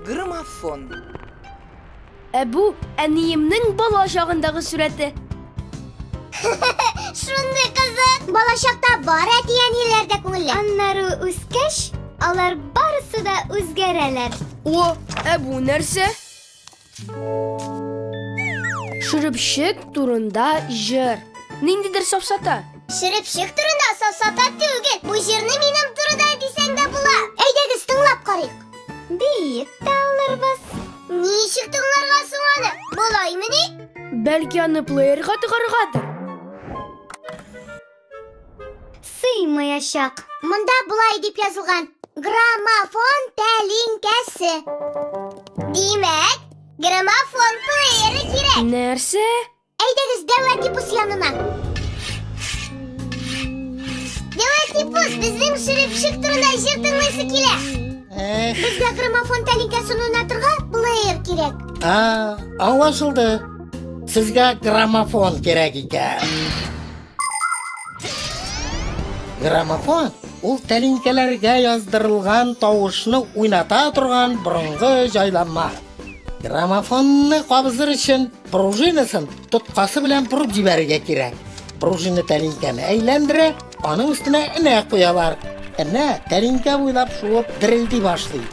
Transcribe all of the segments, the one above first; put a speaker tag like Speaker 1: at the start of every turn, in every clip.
Speaker 1: Граммофон.
Speaker 2: Ә бу әниемнең бала чагындагы сурәте.
Speaker 3: Шундый кызык! Балачакта бар әти-әниләр дә күңелле. Аннары үскәч, алар барысы да үзгәрәләр.
Speaker 2: О, ә бу нәрсә? Шөрепчек турында җыр. Ниндидер сафсата.
Speaker 3: Шөрепчек турында сафсата түгел. Бу җырны минем турыда дисәң дә була. Әйдәгез, тыңлап карыйк. Биеп тә алырбыз. Ничек тыңларга соң аны? Болаймыни?
Speaker 2: Бәлки аны плеерга тыгаргадыр.
Speaker 3: Сыймаячак. Монда болай дип язылган: граммофон тәлинкәсе. Димәк, граммофон плееры кирәк.
Speaker 2: Нәрсә?
Speaker 3: Әйдәгез Дәү Әтипус янына. Дәү Әтипус, безнең шөрепчек турында җыр тыңлыйсы килә.
Speaker 4: Эх,
Speaker 3: Безгә граммофон тәлинкәсен уйнатырга плеер кирәк.
Speaker 4: а, аңлашылды. Сезгә граммофон кирәк икән. Граммофон ул тәлинкәләргә яздырылган тавышны уйната торган борынгы җайланма. Граммофонны кабызыр өчен пружинасын тоткасы белән борып җибәрергә кирәк. Пружина тәлинкәне әйләндерә, аның өстенә энә куялар. Энә тәлинкә буйлап шуып дерелди башлый.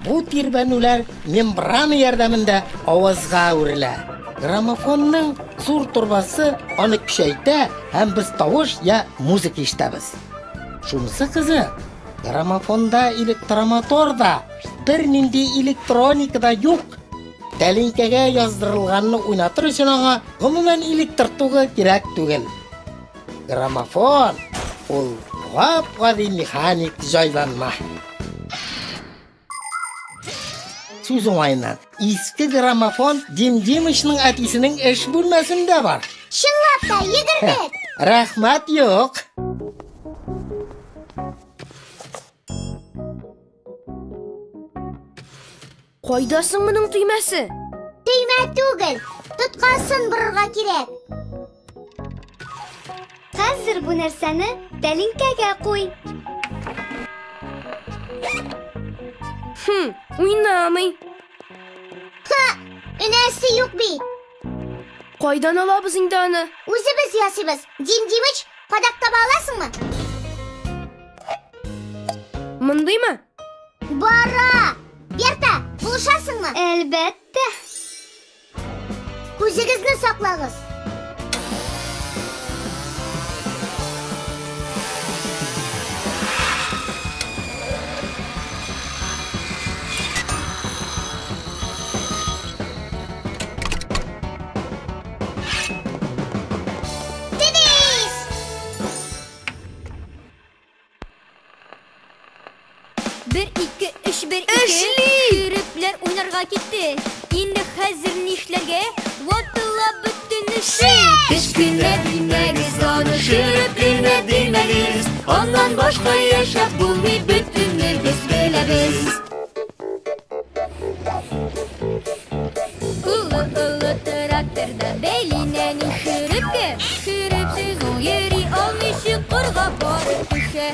Speaker 4: Бу тирбәнүләр мембрана ярдәмендә авазга әверелә. Граммофонның зур торбасы аны көчәйтә һәм без тавыш я музыка ишетәбез. Шунысы кызык, граммофонда электромотор да, бернинди электроника да юк. Тәлинкәгә яздырылганны уйнатыр өчен аңа гомумән электр тогы кирәк түгел. Граммофон ул гап-гади механик җайланма. Сүз уңаеннан, иске граммофон Дим Димычның әтисенең эш бүлмәсендә бар.
Speaker 3: Чынлап та, йөгердек.
Speaker 4: Рәхмәт юк.
Speaker 2: Кайда соң моның төймәсе?
Speaker 3: Төймә түгел, тоткасын борырга кирәк. Хәзер бу нәрсәне тәлинкәгә куй.
Speaker 2: Хм, уйнамый.
Speaker 3: Ха, энәсе юк бит.
Speaker 2: Кайдан алабыз инде аны?
Speaker 3: Үзебез ясыйбыз. Дим Димыч, кадак таба аласыңмы?
Speaker 2: Мондыймы?
Speaker 3: Бара! Берта, булышасыңмы? Әлбәттә. Күзегезне саклагыз. Тидис!
Speaker 5: Бер, ике, өч, бер, ике.
Speaker 2: Эшли!
Speaker 5: Шөрепләр уйнарга китте. Инде хәзер нишләргә? Ватыла бөтенесе.
Speaker 6: Кечкенә димәгез аны, шөреп кенә димәгез. Аннан башка яшәп булмый, бөтенне без беләбез.
Speaker 5: Олы-олы тракторда бәйлинәни шөрепкә. Шөрепсез ул йөри алмый, чокырга барып төшә.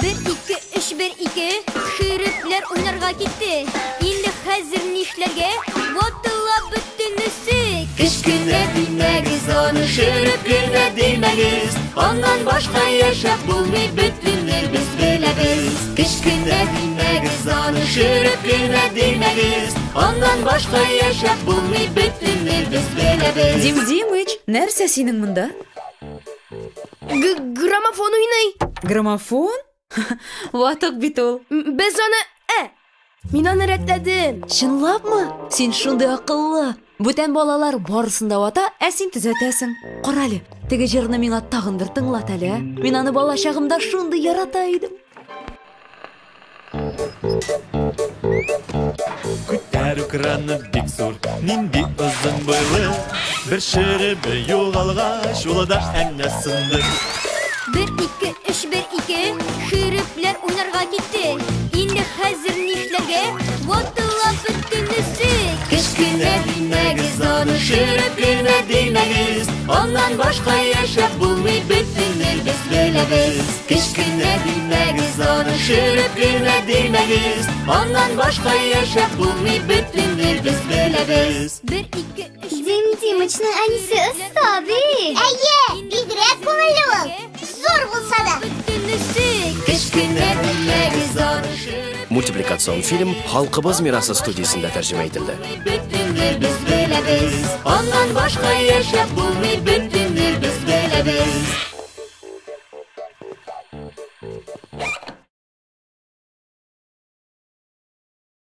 Speaker 5: Бер, ике, өч, бер, ике. Шөрепләр уйнарга китте. Инде хәзер нишләргә? Ватыла бөтенесе.
Speaker 6: Кечкенә димәгез аны, шөреп кенә димәгез. Аннан башка яшәп булмый, бөтенне без беләбез. Кечкенә димәгез аны, шөреп кенә димәгез. Аннан башка яшәп булмый, бөтенне без беләбез.
Speaker 7: Дим Димыч, нәрсә синең монда?
Speaker 2: Граммофон уйный.
Speaker 7: Граммофон? Ватык бит ул.
Speaker 2: Без аны, мин аны рәтләдем.
Speaker 7: Чынлапмы? Син шундый акыллы. Бүтән балалар барысын да вата, ә син төзәтәсең. Кара әле, теге җырны миңа тагын бер тыңлат әле, ә? Мин аны бала чагымда шундый ярата идем.
Speaker 8: Күтәрү краны бик зур, нинди озын буйлы. Бер шөребе югалгач, ул да әнә сынды.
Speaker 5: Бер, ике, өч, бер, ике. Шөрепләр уйнарга китте. Инде хәзер нишләргә? Ватыла бөтенесе.
Speaker 6: Кечкенә димәгез аны, шөреп кенә димәгез. Аннан башка яшәп булмый, бөтенне без беләбез. беләбез. Кечкенә димәгез аны, шөреп генә димәгез. Аннан башка яшәп булмый, бөтенне без беләбез.
Speaker 5: Бер, ике, өч.
Speaker 3: Дим Димычның әнисе оста бит. Әйе, бигрәк күңелле ул. Зур булса да.
Speaker 5: Бөтенесе.
Speaker 6: Кечкенә димәгез аны, шөреп
Speaker 1: Мультипликацион фильм Халкыбыз мирасы студиясендә тәрҗемә ителде.
Speaker 6: Бөтенне без беләбез. Аннан башка яшәп булмый.